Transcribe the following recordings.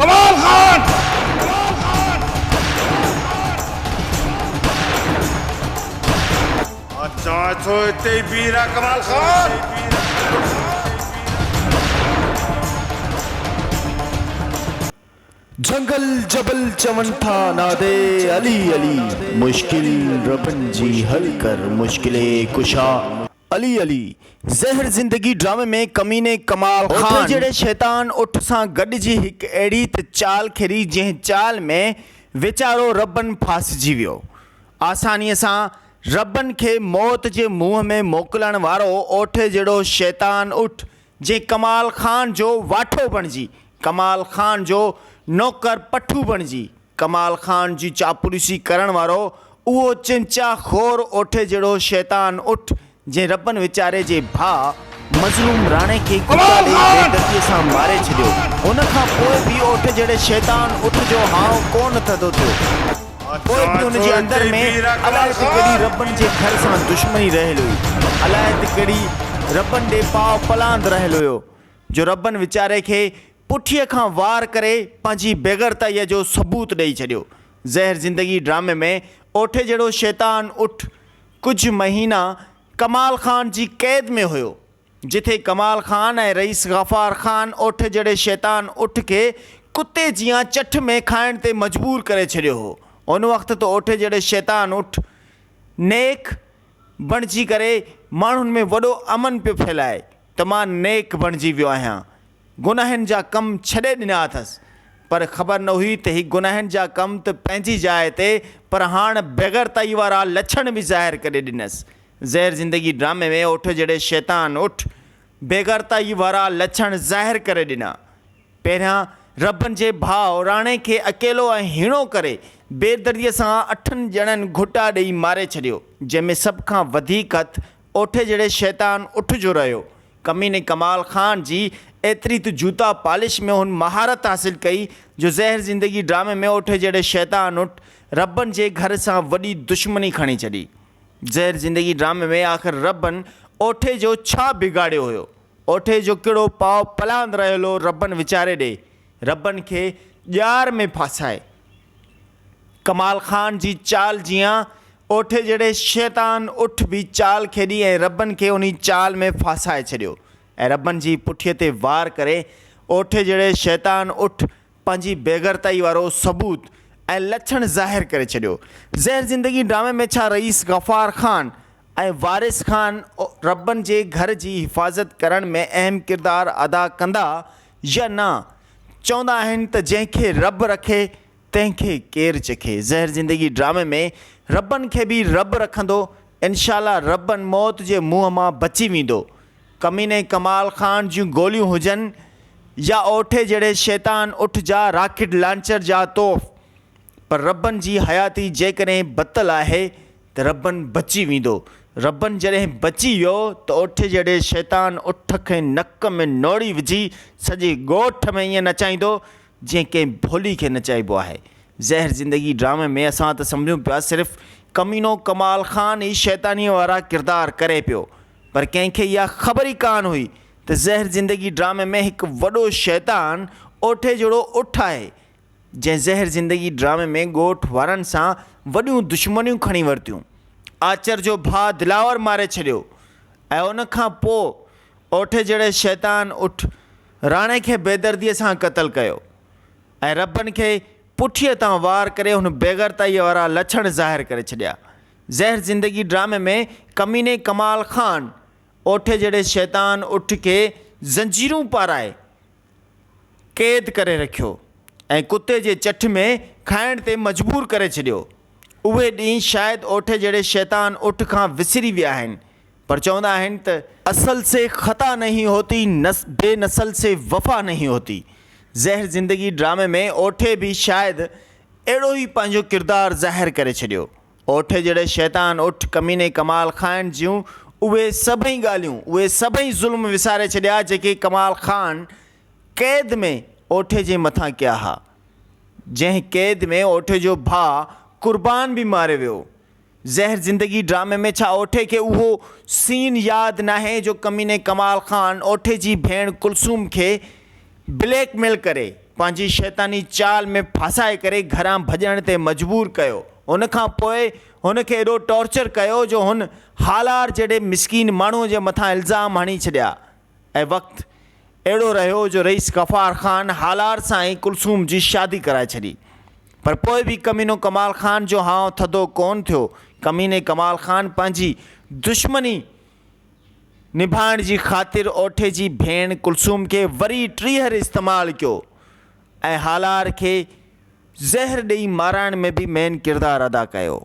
ڪمال خان! مان چوان ٿو اتي ئي بيهه رهه ڪمال خان! جهنگل جبل چون ٿا نادي علي علي مشڪل ربن جي حل ڪر مشڪل ڪشا علي علي زهر زندگي ڊرامي ۾ ڪميني ڪمال خان اوٺي جهڙي شيطان اٺ سان گڏجي هڪ اهڙي ته چال کيڏي جنهن چال ۾ ويچارو ربن ڦاسجي ويو آسانيء سان ربن کي موت جي منهن ۾ موڪلڻ وارو اوٺي جهڙو شيطان اٺ جنهن ڪمال خان جو واٺو بڻجي، ڪمال خان جو نوڪر پٺو بڻجي، ڪمال خان جي چاپلوسي ڪرڻ وارو اهو چمچا خور اوٺي جهڙو شيطان اٺ، جنهن ربن ويچاري جي ڀاء مظلوم راڻي کي ڪتا ڏئي بيدرديء سان ماري ڇڏيو، ان کان پوء به اوٺي جهڙي شيطان اٺ جو هانء ڪونه ٿڌو ٿيو. پوء به هن جي اندر ۾ الائي ته ڪهڙي ربن جي گهر سان دشمني رهيل هئي. الائي ته ڪهڙي ربن ڏي پاء پلاند رهيل هيو، جو ربن ويچاري کي پٺيء کان وار ڪري پنهنجي بيغرتائيء جو ثبوت ڏئي ڇڏيو. زهر زندگي ڊرامي ۾ اوٺي جهڙو شيطان اٺ ڪجهه مهينا ڪمال خان جي قيد ۾ هيو. جتي ڪمال خان ۽ رئيس غفار خان اوٺ جهڙي شيطان اٺ کي ڪتي جيان چٺ ۾ کائڻ تي مجبور ڪري ڇڏيو هو. ان وقت ته اوٺ جهڙي شيطان اٺ نيڪ بڻجي ڪري ماڻهن ۾ وڏو امن پيو ڦهلائي ته مان نيڪ بڻجي ويو آهيان. گناهن جا ڪم ڇڏي ڏنا اٿس. پر خبر نه هئي ته هي گناهن جا ڪم ته پنهنجي جاء تي پر هاڻ بيغرتائي وارا لڇڻ به ظاهر ڪري ڏنس. زهر زندگي ڊرامي ۾ اٺ جهڙي شيطان اٺ بيغرتائي وارا لڇڻ ظاهر ڪري ڏنا. پهريان ربن جي ڀاء راڻي کي اڪيلو ۽ هيڻو ڪري بيدرديء سان اٺن ڄڻن گهٽا ڏئي ماري ڇڏيو، جنهن ۾ سڀ کان وڌيڪ هٿ اوٺي جهڙي شيطان اٺ جو رهيو. ڪميني ڪمال خان جي ايتري ته جوتا پالش ۾ هن مهارت حاصل ڪئي جو زهر زندگي ڊرامي ۾ اوٺي جهڙي شيطان اٺ ربن جي گهر سان وڏي دشمني کڻي ڇڏي. زهر زندگي ڊرامي ۾ آخر ربن اوٺي جو ڇا بگاڙيو هيو؟ اوٺي جو ڪهڙو پاء پلاند رهيل هو ربن ويچاري ڏي ربن کي ڄار ۾ ڦاسائي. ڪمال خان جي چال جيان اوٺي جهڙي شيطان اٺ به چال کيڏي ۽ ربن کي انهي چال ۾ ڦاسائي ڇڏيو ۽ ربن جي پٺيء تي وار ڪري اوٺي جهڙي شيطان اٺ پنهنجي بيغرتائي وارو ثبوت ۽ لڇڻ ظاهر ڪري ڇڏيو. زهر زندگي ڊرامي ۾ ڇا رئيس غفار خان ۽ وارث خان ربن جي گهر جي حفاظت ڪرڻ ۾ اهم ڪردار ادا ڪندا يا نه؟ چوندا آهن ته جنهن کي رب رکي تنهن کي ڪير چکي. زهر زندگي ڊرامي ۾ ربن کي به رب رکندو انشاء الله ربن موت جي منهن مان بچي ويندو. ڪميني ڪمال خان جون گوليون هجن يا اوٺي جهڙي شيطان اٺ جا راڪيٽ لانچر جا توف پر ربن جي حياتي جيڪڏهن بتل آهي ته ربن بچي ويندو. ربن جڏهن بچي ويو ته اوٺي جهڙي شيطان اٺ کي نڪ ۾ نوڙي وجهي سڄي ڳوٺ ۾ ائين نچائيندو جيئن ڪنهن ڀولي کي نچائبو آهي. زهر زندگي ڊرامي ۾ اسان ته سمجهون پيا صرف ڪمينو ڪمال خان ئي شيطانيء وارا ڪردار ڪري پيو پر ڪنهن کي اها خبر ئي ڪانه هئي ته زهر زندگي ڊرامي ۾ هڪ وڏو شيطان اوٺي جهڙو اٺ آهي جنهن زهر زندگي ڊرامي ۾ ڳوٺ وارن سان وڏيون دشمنيون کڻي ورتيون. آچر جو ڀاء دلاور ماري ڇڏيو ۽ ان کان پوء اوٺي جهڙي شيطان اٺ راڻي کي بيدرديء سان قتل ڪيو ۽ ربن کي پٺيء تان وار ڪري هن بيغرتائيء وارا لڇڻ ظاهر ڪري ڇڏيا. زهر زندگي ڊرامي ۾ ڪميني ڪمال خان اوٺي جهڙي شيطان اٺ کي زنجيرون پارائي قيد ڪري رکيو ۽ ڪتي جي چٺ ۾ کائڻ تي مجبور ڪري ڇڏيو. اهي ڏينهن شايد اوٺي جهڙي شيطان اٺ کان وسري ويا آهن پر چوندا آهن ته. اصل سي خطا نهين هوتي بي نسل سي وفا نهين هوتي زهر زندگي ڊرامي ۾ اوٺي به شايد اهڙو ئي پنهنجو ڪردار ظاهر ڪري ڇڏيو. اوٺي جهڙي شيطان اٺ ڪميني ڪمال خان جون اهي سڀئي ڳالهيون اهي سڀئي ظلم وساري ڇڏيا جيڪي ڪمال خان قيد ۾ اوٺي جي مٿان ڪيا ها. جنهن قيد ۾ اوٺي جو ڀاء قربان به ماريو ويو. زهر زندگي ڊرامي ۾ ڇا اوٺي کي اهو سين ياد ناهي جو ڪميني ڪمال خان اوٺي جي ڀيڻ ڪلثوم کي بليڪ ميل ڪري پنهنجي شيطاني چال ۾ ڦاسائي ڪري گهران ڀڄڻ تي مجبور ڪيو. ان کان پوء هن کي ايڏو ٽارچر ڪيو جو هن هالار جهڙي مسڪين ماڻهوء جي مٿان الزام هڻي ڇڏيا ۽ وقت اهڙو رهيو جو رئيس غفار خان هالار سان ئي ڪلثوم جي شادي ڪرائي ڇڏي. پر پوء به ڪمينو ڪمال خان جو هانء ٿڌو ڪونه ٿيو. ڪميني ڪمال خان پنهنجي دشمني نڀائڻ جي خاطر اوٺي جي ڀيڻ ڪلثوم کي وري ٽيهر استعمال ڪيو ۽ هالار کي زهر ڏئي مارائڻ ۾ به مين ڪردار ادا ڪيو.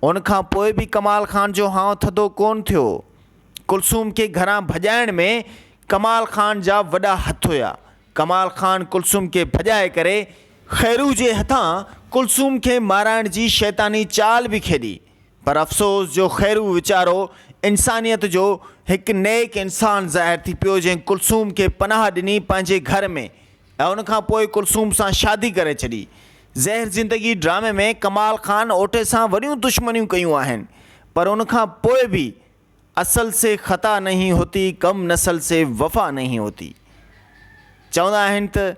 ان کان پوء به ڪمال خان جو هانء ٿڌو ڪونه ٿيو. ڪلثوم کي گهران ڀڄائڻ ۾ ڪمال خان جا وڏا هٿ هيا. ڪمال خان ڪلثوم کي ڀڄائي ڪري خيرو جي هٿان ڪلثوم کي مارائڻ جي شيطاني چال به کيڏي. پر افسوس جو خيرو ويچارو انسانيت جو هڪ نيڪ انسان ظاهر ٿي پيو جنهن ڪلثوم کي پناهه ڏني پنهنجي گهر ۾ ۽ ان کان پوء ڪلثوم سان شادي ڪري ڇڏي. زهر زندگي ڊرامي ۾ ڪمال خان اوٺي سان وڏيون دشمنيون ڪيون آهن پر ان کان پوء به اصل سي خطا نهين هوتي ڪم نسل سي وفا نهين هوتي چوندا آهن ته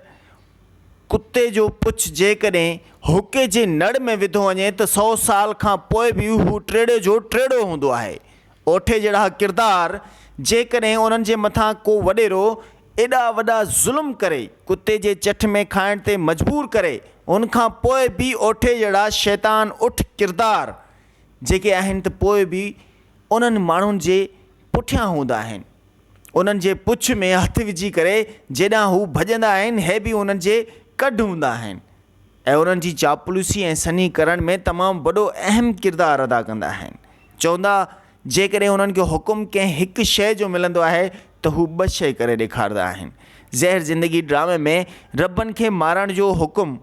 ڪتي جو پڇ جيڪڏهن حقي جي نڙ ۾ وڌو وڃي ته سئو سال کان پوء به هو ٽيڙي جو ٽيڙو هوندو آهي. اوٺي جهڙا ڪردار جيڪڏهن انهن جي مٿان ڪو وڏيرو ايڏا وڏا ظلم ڪري ڪتي جي چٺ ۾ کائڻ تي مجبور ڪري ان کان پوء به اوٺي جهڙا شيطان اٺ ڪردار جيڪي آهن ته پوء به انهن ماڻهن جي پٺيان هوندا آهن. انهن جي پڇ ۾ هٿ وجهي ڪري جيڏانهن هو ڀڄندا آهن، هي به انهن جي ڪڍ هوندا آهن ۽ انهن جي چاپلوسي ۽ سنهي ڪرڻ ۾ تمام وڏو اهم ڪردار ادا ڪندا آهن. چوندا، جيڪڏهن انهن کي حڪم ڪنهن هڪ شيء جو ملندو آهي ته هو ٻه شيء ڪري ڏيکارندا آهن. زهر زندگي ڊرامي ۾ ربن کي مارڻ جو حڪم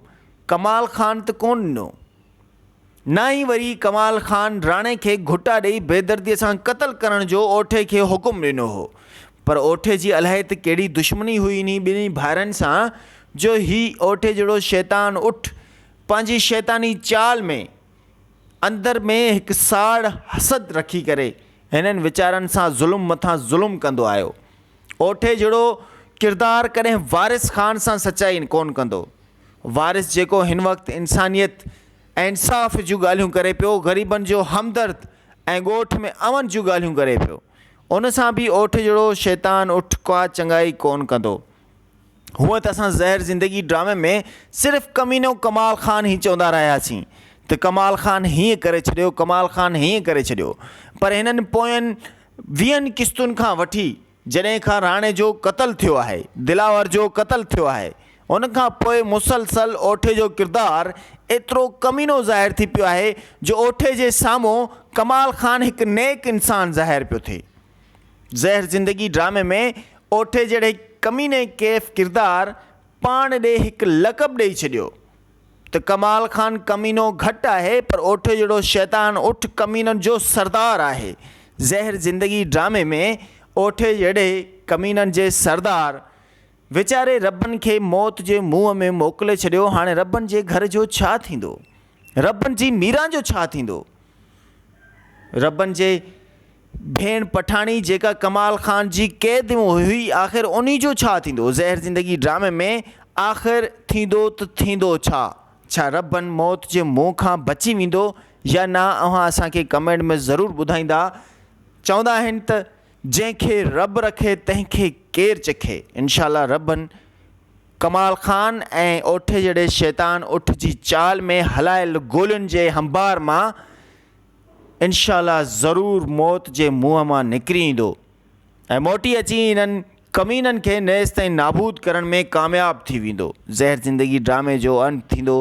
ڪمال خان ته ڪونه ڏنو. نه ئي وري ڪمال خان راڻي کي گهٽا ڏئي بيدرديء سان قتل ڪرڻ جو اوٺي کي حڪم ڏنو هو. پر اوٺي جي الائي ته ڪهڙي دشمني هئي انهي ٻنهي ڀائرن سان جو هي اوٺي جهڙو شيطان اٺ پنهنجي شيطاني چال ۾ اندر ۾ هڪ ساڙ حسد رکي ڪري هنن ويچارن سان ظلم مٿان ظلم ڪندو آيو. اوٺي جهڙو ڪردار ڪڏهن وارث خان سان سچائي ڪونه ڪندو. وارث جيڪو هن وقت انسانيت ۽ انصاف جون ڳالهيون ڪري پيو، غريبن جو همدرد ۽ ڳوٺ ۾ امن جون ڳالهيون ڪري پيو، ان سان به اوٺ جهڙو شيطان اٺ ڪا چڱائي ڪونه ڪندو. هونء ته اسان زهر زندگي ڊرامي ۾ صرف ڪمينو ڪمال خان ئي چوندا رهياسين ته ڪمال خان هيئن ڪري ڇڏيو، ڪمال خان هيئن ڪري ڇڏيو پر هنن پوين ويهن قسطن کان وٺي جڏهن کان راڻي جو قتل ٿيو آهي، دلاور جو قتل ٿيو آهي، ان کان پوء مسلسل اوٺي جو ڪردار ايترو ڪمينو ظاهر ٿي پيو آهي جو اوٺي جي سامهون ڪمال خان هڪ نيڪ انسان ظاهر پيو ٿئي. زهر زندگي ڊرامي ۾ اوٺي جهڙي ڪميني ڪيف ڪردار پاڻ ڏي هڪ لقب ڏئي ڇڏيو. ته ڪمال خان ڪمينو گهٽ آهي پر اوٺي جهڙو شيطان اٺ ڪمينن جو سردار آهي. زهر زندگي ڊرامي ۾ اوٺي جهڙي ڪمينن جي سردار ويچاري ربن کي موت جي منهن ۾ موڪلي ڇڏيو هاڻي ربن جي گهر جو ڇا ٿيندو؟ ربن جي ميران جو ڇا ٿيندو؟ ربن جي ڀيڻ پٺاڻي جيڪا ڪمال خان جي قيد ۾ هئي آخر انهي جو ڇا ٿيندو؟ زهر زندگي ڊرامي ۾ آخر ٿيندو ته ٿيندو ڇا؟ ڇا ربن موت جي منهن کان بچي ويندو يا نه اوهان اسان کي ڪمينٽ ۾ ضرور ٻڌائيندا. چوندا آهن ته جنهن کي رب رکي تنهن کي ڪير چکي انشاء الله ربن ڪمال خان ۽ اوٺي جهڙي شيطان اٺ جي چال ۾ هلايل گولين جي هنبار مان انشاء الله ضرور موت جي منهن مان نڪري ايندو ۽ موٽي اچي انهن ڪمينن کي نيست ۽ نابود ڪرڻ ۾ ڪامياب ٿي ويندو. زهر زندگي ڊرامي جو انت ٿيندو،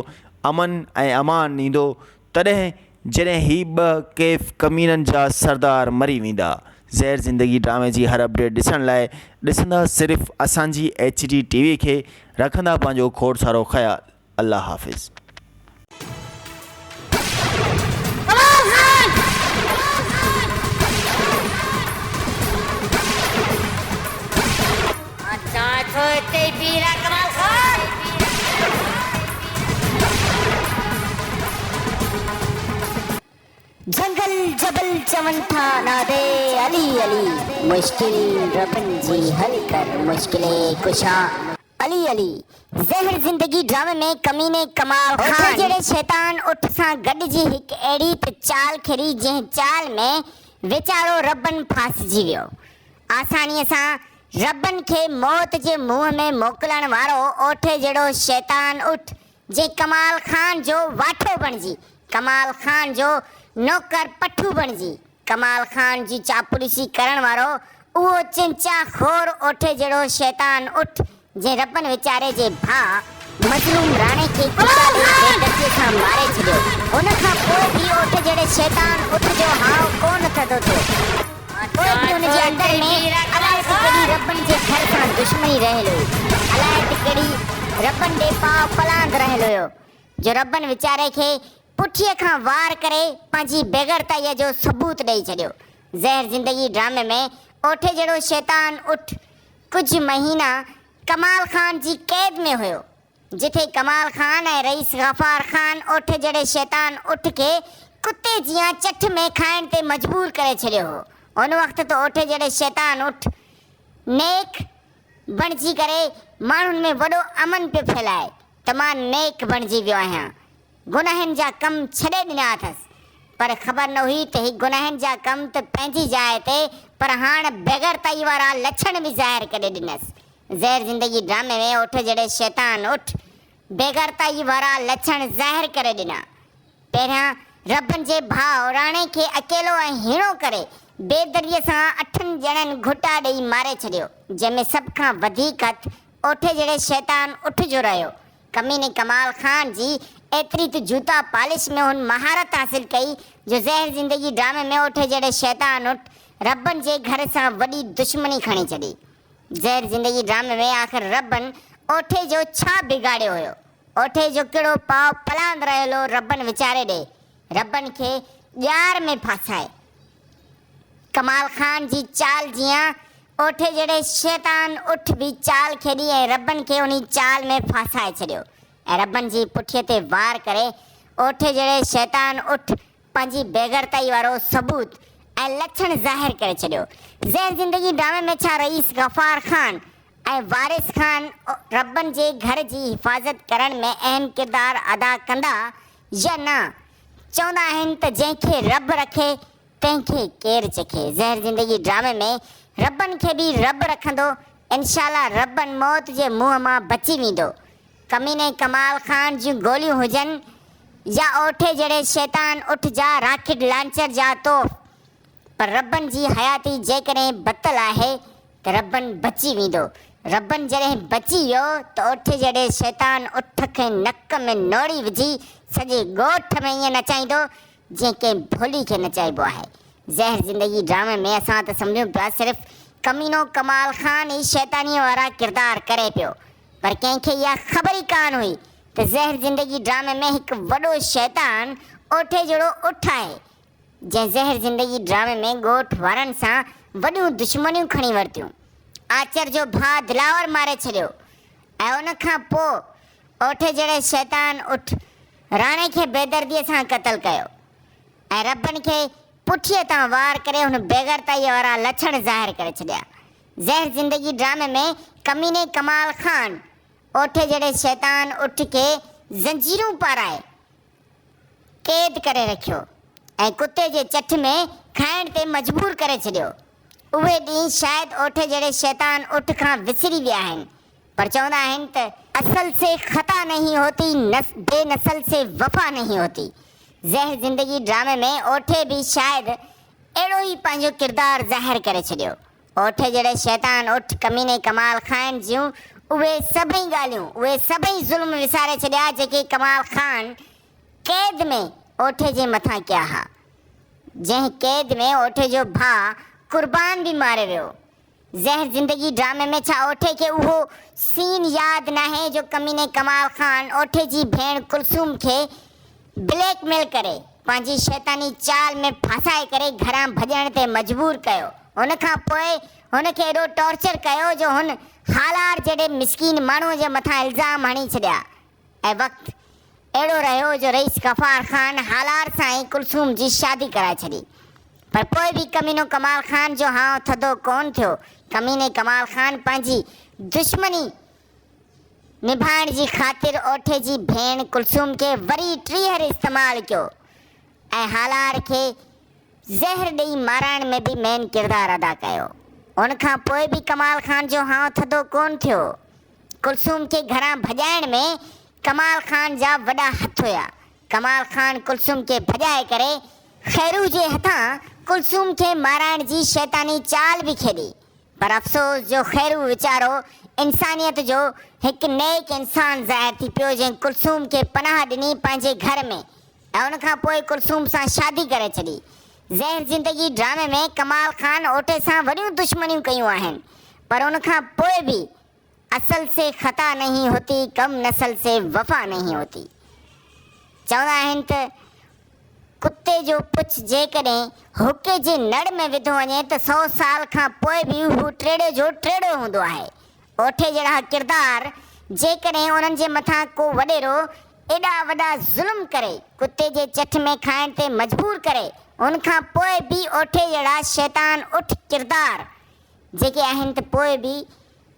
امن ۽ امان ايندو تڏهن جڏهن هي ٻه ڪيف ڪمينن جا سردار مري ويندا. زهر زندگي ڊرامي جي هر اپڊيٽ ڏسڻ لاء ڏسندا صرف اسان جي ايڇ ڊي ٽي وي کي رکندا پنهنجو کوڙ سارو خيال. الله حافظ. اچان ٿو هتي ئي پير آ ڪمال خان. جهنگل جبل چون ٿا نادي علي علي. مشڪل ربن جي حل ڪر مشڪل ڪشا. علي علي، زهر زندگي ڊرامي ۾ ڪميني ڪمال خان اوٺي جهڙي شيطان اٺ سان گڏجي هڪ اهڙي ته چال کيڏي جنهن چال ۾ ويچارو ربن ڦاسجي ويو. آسانيء سان ربن کي موت جي منهن ۾ موڪلڻ وارو اوٺي جهڙو شيطان اٺ جنهن ڪمال خان جو واٺو بڻجي، ڪمال خان جو نوڪر پٺو بڻجي، ڪمال خان جي چاپلوسي ڪرڻ وارو اهو چنچا خور اوٺي جهڙو شيطان اٺ جنهن ربن ويچاري جي ڀاء مظلوم راڻي کي ڪتا ڏئي بيدرديء سان ماري ڇڏيو ان کان پوء به اوٺي جهڙي شيطان اٺ جو هانء ڪونه ٿڌو ٿيو. پوء به هن جي اندر ۾ الائي ته ڪهڙي ربن جي گهر سان دشمني رهيل هئي. الائي ته ڪهڙي ربن ڏي پاء پلاند رهيل هيو جو ربن ويچاري کي پٺيء کان وار ڪري پنهنجي بيغرتائيء جو ثبوت ڏئي ڇڏيو. زهر زندگي ڊرامي ۾ اوٺي جهڙو شيطان اٺ ڪجهه مهينا ڪمال خان جي قيد ۾ هيو، جتي ڪمال خان ۽ رئيس غفار خان اوٺي جهڙي شيطان اٺ کي ڪتي جيان چٺ ۾ کائڻ تي مجبور ڪري ڇڏيو هو. ان وقت ته اوٺي جهڙي شيطان اٺ نيڪ بڻجي ڪري ماڻهن ۾ وڏو امن پيو ڦهلائي ته مان نيڪ بڻجي ويو آهيان. گناهن جا ڪم ڇڏي ڏنا اٿس، پر خبر نه هئي ته هي گناهن جا ڪم ته پنهنجي جاء تي پر هاڻ بيغرتائي وارا لڇڻ به ظاهر ڪري ڏنس. زهر زندگي ڊرامي ۾ اٺ جهڙي شيطان اٺ بيغرتائي وارا لڇڻ ظاهر ڪري ڏنا. پهريان ربن جي ڀاء راڻي کي اڪيلو ۽ هيڻو ڪري بيدرديء سان اٺن ڄڻن گهٽا ڏئي ماري ڇڏيو، جنهن ۾ سڀ کان وڌيڪ هٿ اوٺي جهڙي شيطان اٺ جو رهيو. ڪميني ڪمال خان جي ايتري ته جوتا پالش ۾ هن مهارت حاصل ڪئي جو زهر زندگي ڊرامي ۾ اوٺي جهڙي شيطان اٺ ربن جي گهر سان وڏي دشمني کڻي ڇڏي. زهر زندگي ڊرامي ۾ آخر ربن اوٺي جو ڇا بگاڙيو هيو؟ اوٺي جو ڪهڙو پاء پلاند رهيل هو ربن ويچاري ڏي ربن کي ڄار ۾ ڦاسائي. ڪمال خان جي چال جيان اوٺي جهڙي شيطان اٺ به چال کيڏي ۽ ربن کي انهي چال ۾ ڦاسائي ڇڏيو ۽ ربن جي پٺيء تي وار ڪري اوٺي جهڙي شيطان اٺ پنهنجي بيغرتائي وارو ثبوت ۽ لڇڻ ظاهر ڪري ڇڏيو. زهر زندگي ڊرامي ۾ ڇا رئيس غفار خان ۽ وارث خان ربن جي گهر جي حفاظت ڪرڻ ۾ اهم ڪردار ادا ڪندا يا نه؟ چوندا آهن ته جنهن کي رب رکي تنهن کي ڪير چکي. زهر زندگي ڊرامي ۾ ربن کي به رب رکندو انشاء الله ربن موت جي منهن مان بچي ويندو. ڪميني ڪمال خان جون گوليون هجن يا اوٺي جهڙي شيطان اٺ جا راڪيٽ لانچر جا توف پر ربن جي حياتي جيڪڏهن بتل آهي ته ربن بچي ويندو. ربن جڏهن بچي ويو ته اوٺي جهڙي شيطان اٺ کي نڪ ۾ نوڙي وجهي سڄي ڳوٺ ۾ ائين نچائيندو جيئن ڪنهن ڀولي کي نچائبو آهي. زهر زندگي ڊرامي ۾ اسان ته سمجهون پيا صرف ڪمينو ڪمال خان ئي شيطانيء وارا ڪردار ڪري پيو پر ڪنهن کي اها خبر ئي ڪانه هئي ته زهر زندگي ڊرامي ۾ هڪ وڏو شيطان اوٺي جهڙو اٺ آهي جنهن زهر زندگي ڊرامي ۾ ڳوٺ وارن سان وڏيون دشمنيون کڻي ورتيون. آچر جو ڀاء دلاور ماري ڇڏيو ۽ ان کان پوء اوٺي جهڙي شيطان اٺ راڻي کي بيدرديء سان قتل ڪيو ۽ ربن کي پٺيء تان وار ڪري هن بيغرتائيء وارا لڇڻ ظاهر ڪري ڇڏيا. زهر زندگي ڊرامي ۾ ڪميني ڪمال خان اوٺي جهڙي شيطان اٺ کي زنجيرون پارائي قيد ڪري رکيو ۽ ڪتي جي چٺ ۾ کائڻ تي مجبور ڪري ڇڏيو. اهي ڏينهن شايد اوٺي جهڙي شيطان اٺ کان وسري ويا آهن، پر چوندا آهن ته اصل سي خطا نهين هوتي، بي نسل سي وفا نهين هوتي. زهر زندگي ڊرامي ۾ اوٺي به شايد اهڙو ئي پنهنجو ڪردار ظاهر ڪري ڇڏيو. اوٺي جهڙي شيطان اٺ ڪميني ڪمال خان جون اهي سڀئي ڳالهيون، اهي سڀئي ظلم وساري ڇڏيا جيڪي ڪمال خان قيد ۾ اوٺي جي مٿان ڪيا ها. جنهن قيد ۾ اوٺي جو ڀاء قربان به ماريو ويو. زهر زندگي ڊرامي ۾ ڇا اوٺي کي اهو سين ياد ناهي جو ڪميني ڪمال خان اوٺي جي ڀيڻ ڪلثوم کي بليڪ ميل ڪري پنهنجي شيطاني چال ۾ ڦاسائي ڪري گهران ڀڄڻ تي مجبور ڪيو ان کان پوء هن کي ايڏو ٽارچر ڪيو جو هن هالار جهڙي مسڪين ماڻهو جي مٿان الزام هڻي ڇڏيا ۽ وقت اهڙو رهيو جو رئيس غفار خان هالار سان ئي ڪلثوم جي شادي ڪرائي ڇڏي پر پوء به ڪمينو ڪمال خان جو هانء ٿڌو ڪونه ٿيو ڪميني ڪمال خان پنهنجي دشمني نڀائڻ جي خاطر اوٺي جي ڀيڻ ڪلثوم کي وري ٽيهر استعمال ڪيو ۽ هالار کي زهر ڏئي مارائڻ ۾ به مين ڪردار ادا ڪيو. ان کان پوء به ڪمال خان جو هانء ٿڌو ڪونه ٿيو. ڪلثوم کي گهران ڀڄائڻ ۾ ڪمال خان جا وڏا هٿ هيا. ڪمال خان ڪلثوم کي ڀڄائي ڪري خيرو جي هٿان ڪلثوم کي مارائڻ جي شيطاني چال به کيڏي. پر افسوس جو خيرو ويچارو انسانيت جو هڪ نيڪ انسان ظاهر ٿي پيو جنهن ڪلثوم کي پناهه ڏني پنهنجي گهر ۾ ۽ ان کان پوء ڪلثوم سان شادي ڪري ڇڏي. زهر زندگي ڊرامي ۾ ڪمال خان اوٺي سان وڏيون دشمنيون ڪيون آهن پر ان کان پوء به اصل سي خطا نهين هوتي ڪم نسل سي وفا نهين هوتي چوندا آهن ته ڪتي جو پڇ جيڪڏهن حقي جي نڙ ۾ وڌو وڃي ته سئو سال کان پوء به هو ٽيڙي جو ٽيڙو هوندو آهي. اوٺي جهڙا ڪردار جيڪڏهن انهن جي مٿان ڪو وڏيرو ايڏا وڏا ظلم ڪري ڪتي جي چٺ ۾ کائڻ تي مجبور ڪري ان کان پوء به اوٺي جهڙا شيطان اٺ ڪردار جيڪي آهن ته پوء به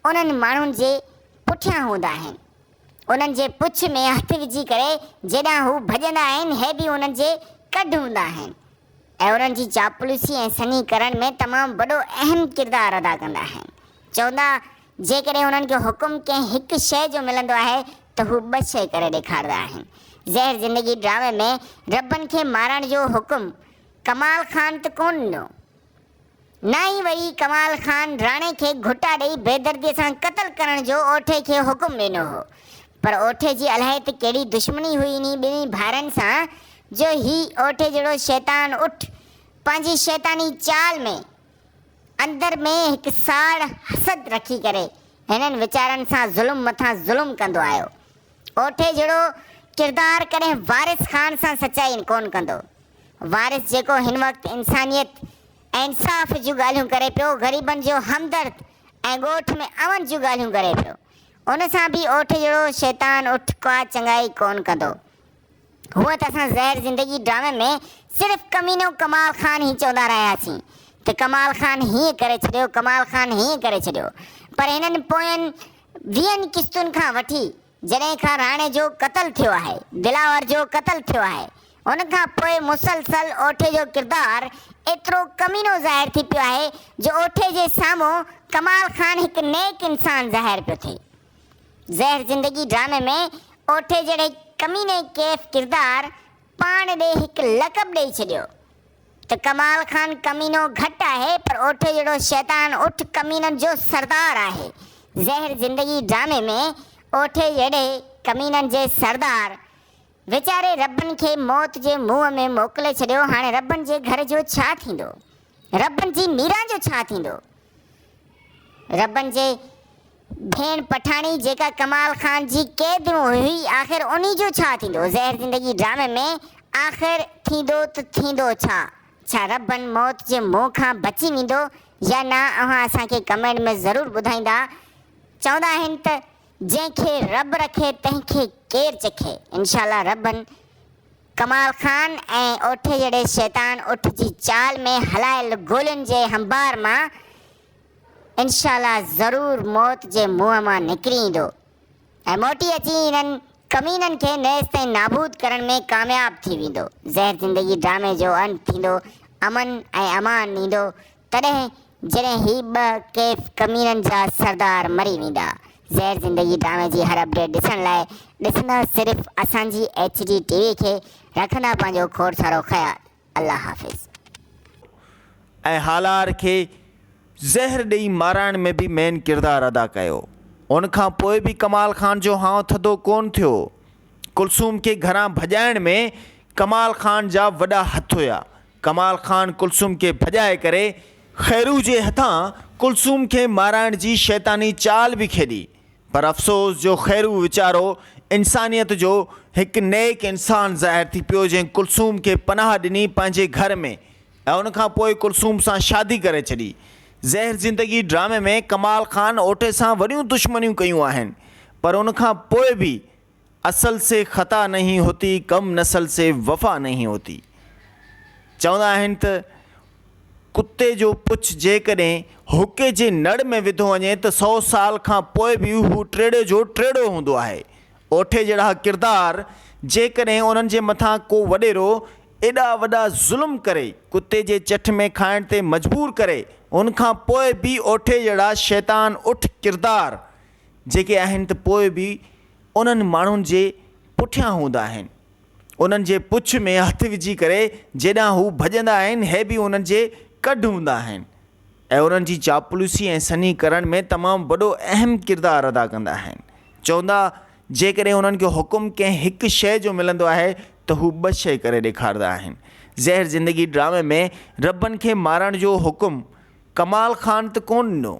انهن ماڻهن جي پٺيان هوندا آهن. انهن جي پڇ ۾ هٿ وجهي ڪري جيڏانهن هو ڀڄندا آهن هي به انهن جي ڪڍ هوندا آهن ۽ انهن جي چاپلوسي ۽ سنهي ڪرڻ ۾ تمام وڏو اهم ڪردار ادا ڪندا آهن. چوندا جيڪڏهن انهن کي حڪم ڪنهن هڪ شيء جو ملندو آهي ته هو ٻه شيء ڪري ڏيکارندا آهن. زهر زندگي ڊرامي ۾ ربن کي مارڻ جو حڪم ڪمال خان ته ڪونه ڏنو. نه ئي وري ڪمال خان راڻي کي گهٽا ڏئي بيدرديء سان قتل ڪرڻ جو اوٺي کي حڪم ڏنو هو. پر اوٺي جي الائي ته ڪهڙي دشمني هئي انهي ٻنهي ڀائرن سان جو هي اوٺي جهڙو شيطان اٺ پنهنجي شيطاني چال ۾ اندر ۾ هڪ ساڙ حسد رکي ڪري هنن ويچارن سان ظلم مٿان ظلم ڪندو آيو. اوٺي جهڙو ڪردار ڪڏهن وارث خان سان سچائي ڪونه ڪندو. وارث جيڪو هن وقت انسانيت ۽ انصاف جون ڳالهيون ڪري پيو، غريبن جو همدرد ۽ ڳوٺ ۾ امن جون ڳالهيون ڪري پيو، ان سان به اوٺ جهڙو شيطان اٺ ڪا چڱائي ڪونه ڪندو. هونء ته اسان زهر زندگي ڊرامي ۾ صرف ڪمينو ڪمال خان ئي چوندا رهياسين ته ڪمال خان هيئن ڪري ڇڏيو، ڪمال خان هيئن ڪري ڇڏيو پر هنن پوين ويهن قسطن کان وٺي جڏهن کان راڻي جو قتل ٿيو آهي، دلاور جو قتل ٿيو آهي، ان کان پوء مسلسل اوٺي جو ڪردار ايترو ڪمينو ظاهر ٿي پيو آهي جو اوٺي جي سامهون ڪمال خان هڪ نيڪ انسان ظاهر پيو ٿئي. زهر زندگي ڊرامي ۾ اوٺي جهڙي ڪميني ڪيف ڪردار پاڻ ڏي هڪ لقب ڏئي ڇڏيو ته ڪمال خان ڪمينو گهٽ آهي پر اوٺي جهڙو شيطان اٺ ڪمينن جو سردار آهي. زهر زندگي ڊرامي ۾ اوٺي جهڙي ڪمينن جي سردار ويچاري ربن کي موت جي منهن ۾ موڪلي ڇڏيو هاڻي ربن جي گهر جو ڇا ٿيندو؟ ربن جي ميران جو ڇا ٿيندو؟ ربن جي ڀيڻ پٺاڻي جيڪا ڪمال خان جي قيد ۾ هئي آخر انهي جو ڇا ٿيندو؟ زهر زندگي ڊرامي ۾ آخر ٿيندو ته ٿيندو ڇا؟ ڇا ربن موت جي منهن کان بچي ويندو يا نه اوهان اسان کي ڪمينٽ ۾ ضرور ٻڌائيندا چوندا آهن ته جنهن کي رب رکي تنهن کي ڪير چکي انشاء الله ربن ڪمال خان ۽ اوٺي جهڙي شيطان اٺ جي چال ۾ هلايل گولين جي هنبار مان انشاء الله ضرور موت جي منهن مان نڪري ايندو ۽ موٽي اچي انهن ڪمينن کي نيست ۽ نابود ڪرڻ ۾ ڪامياب ٿي ويندو. زهر زندگي ڊرامي جو انت ٿيندو، امن ۽ امان ايندو تڏهن جڏهن هي ٻه ڪيف ڪمينن جا سردار مري ويندا. زهر زندگي ڊرامي جي هر اپڊيٽ ڏسڻ لاء ڏسندا صرف اسان جي ايڇ ڊي ٽي وي کي رکندا پنهنجو کوڙ سارو خيال. الله حافظ. ۽ هالار کي زهر ڏئي مارائڻ ۾ به مين ڪردار ادا ڪيو. ان کان پوء به ڪمال خان جو هانء ٿڌو ڪونه ٿيو. ڪلثوم کي گهران ڀڄائڻ ۾ ڪمال خان جا وڏا هٿ هيا. ڪمال خان ڪلثوم کي ڀڄائي ڪري خيرو جي هٿان ڪلثوم کي مارائڻ جي شيطاني چال به کيڏي. پر افسوس جو خيرو ويچارو انسانيت جو هڪ نيڪ انسان ظاهر ٿي پيو جنهن ڪلثوم کي پناهه ڏني پنهنجي گهر ۾ ۽ ان کان پوء ڪلثوم سان شادي ڪري ڇڏي. زهر زندگي ڊرامي ۾ ڪمال خان اوٺي سان وڏيون دشمنيون ڪيون آهن پر ان کان پوء به اصل سي خطا نهين هوتي ڪم نسل سي وفا نهين هوتي چوندا آهن ته. ڪتي جو پڇ جيڪڏهن حقي جي نڙ ۾ وڌو وڃي ته سئو سال کان پوء به هو ٽيڙي جو ٽيڙو هوندو آهي. اوٺي جهڙا ڪردار جيڪڏهن انهن جي مٿان ڪو وڏيرو ايڏا وڏا ظلم ڪري ڪتي جي چٺ ۾ کائڻ تي مجبور ڪري ان کان پوء به اوٺي جهڙا شيطان اٺ ڪردار جيڪي آهن ته پوء به انهن ماڻهن جي پٺيان هوندا آهن. انهن جي پڇ ۾ هٿ وجهي ڪري جيڏانهن هو ڀڄندا آهن، هي به انهن جي ڪڍ هوندا آهن ۽ انهن جي چاپلوسي ۽ سنهي ڪرڻ ۾ تمام وڏو اهم ڪردار ادا ڪندا آهن. چوندا، جيڪڏهن انهن کي حڪم ڪنهن هڪ شيء جو ملندو آهي ته هو ٻه شيء ڪري ڏيکارندا آهن. زهر زندگي ڊرامي ۾ ربن کي مارڻ جو حڪم ڪمال خان ته ڪونه ڏنو.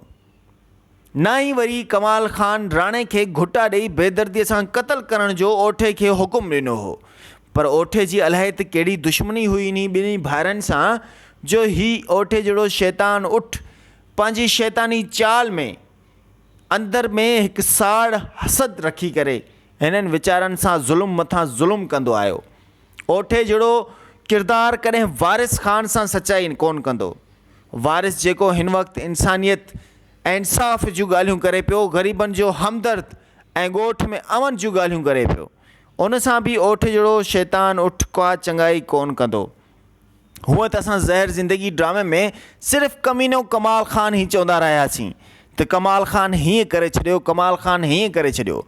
نه ئي وري ڪمال خان راڻي کي گهٽا ڏئي بيدرديء سان قتل ڪرڻ جو اوٺي کي حڪم ڏنو هو. پر اوٺي جي الائي ته ڪهڙي دشمني هئي انهي ٻنهي ڀائرن سان جو هي اوٺي جهڙو شيطان اٺ پنهنجي شيطاني چال ۾ اندر ۾ هڪ ساڙ حسد رکي ڪري هنن ويچارن سان ظلم مٿان ظلم ڪندو آيو. اوٺي جهڙو ڪردار ڪڏهن وارث خان سان سچائي ڪونه ڪندو. وارث جيڪو هن وقت انسانيت ۽ انصاف جون ڳالهيون ڪري پيو، غريبن جو همدرد ۽ ڳوٺ ۾ امن جون ڳالهيون ڪري پيو، ان سان به اوٺ جهڙو شيطان اٺ ڪا چڱائي ڪونه ڪندو. هونء ته اسان زهر زندگي ڊرامي ۾ صرف ڪمينو ڪمال خان ئي چوندا رهياسين ته ڪمال خان هيئن ڪري ڇڏيو، ڪمال خان هيئن ڪري ڇڏيو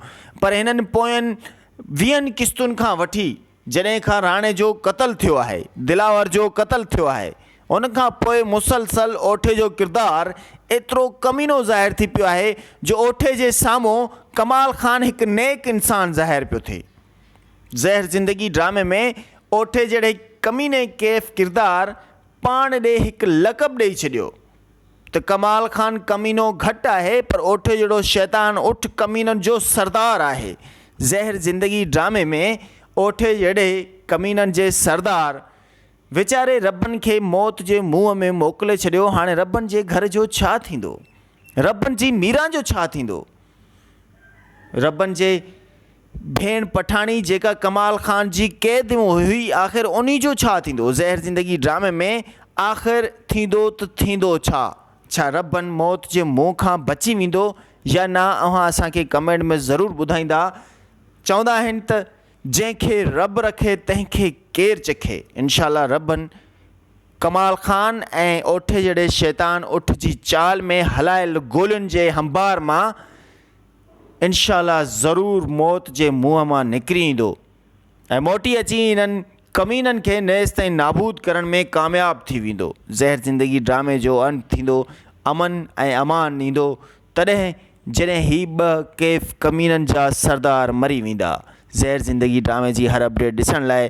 پر هنن پوين ويهن قسطن کان وٺي جڏهن کان راڻي جو قتل ٿيو آهي، دلاور جو قتل ٿيو آهي، ان کان پوء مسلسل اوٺي جو ڪردار ايترو ڪمينو ظاهر ٿي پيو آهي جو اوٺي جي سامهون ڪمال خان هڪ نيڪ انسان ظاهر پيو ٿئي. زهر زندگي ڊرامي ۾ اوٺي جهڙي ڪميني ڪيف ڪردار پاڻ ڏي هڪ لقب ڏئي ڇڏيو. ته ڪمال خان ڪمينو گهٽ آهي پر اوٺي جهڙو شيطان اٺ ڪمينن جو سردار آهي. زهر زندگي ڊرامي ۾ اوٺي جهڙي ڪمينن جي سردار ويچاري ربن کي موت جي منهن ۾ موڪلي ڇڏيو هاڻي ربن جي گهر جو ڇا ٿيندو؟ ربن جي ميران جو ڇا ٿيندو؟ ربن جي ڀيڻ پٺاڻي جيڪا ڪمال خان جي قيد ۾ هئي آخر انهي جو ڇا ٿيندو؟ زهر زندگي ڊرامي ۾ آخر ٿيندو ته ٿيندو ڇا؟ ڇا ربن موت جي منهن کان بچي ويندو يا نه اوهان اسان کي ڪمينٽ ۾ ضرور ٻڌائيندا. چوندا آهن ته جنهن کي رب رکي تنهن کي ڪير چکي انشاء الله ربن ڪمال خان ۽ اوٺي جهڙي شيطان اٺ جي چال ۾ هلايل گولين جي هنبار مان انشاء الله ضرور موت جي منهن مان نڪري ايندو ۽ موٽي اچي انهن ڪمينن کي نيست ۽ نابود ڪرڻ ۾ ڪامياب ٿي ويندو. زهر زندگي ڊرامي جو انت ٿيندو، امن ۽ امان ايندو تڏهن جڏهن هي ٻه ڪيف ڪمينن جا سردار مري ويندا. زهر زندگي ڊرامي جي هر اپڊيٽ ڏسڻ لاء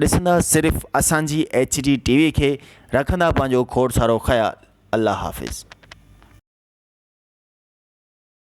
ڏسندا صرف اسان جي ايڇ ڊي ٽي وي کي رکندا پنهنجو کوڙ سارو خيال. الله حافظ.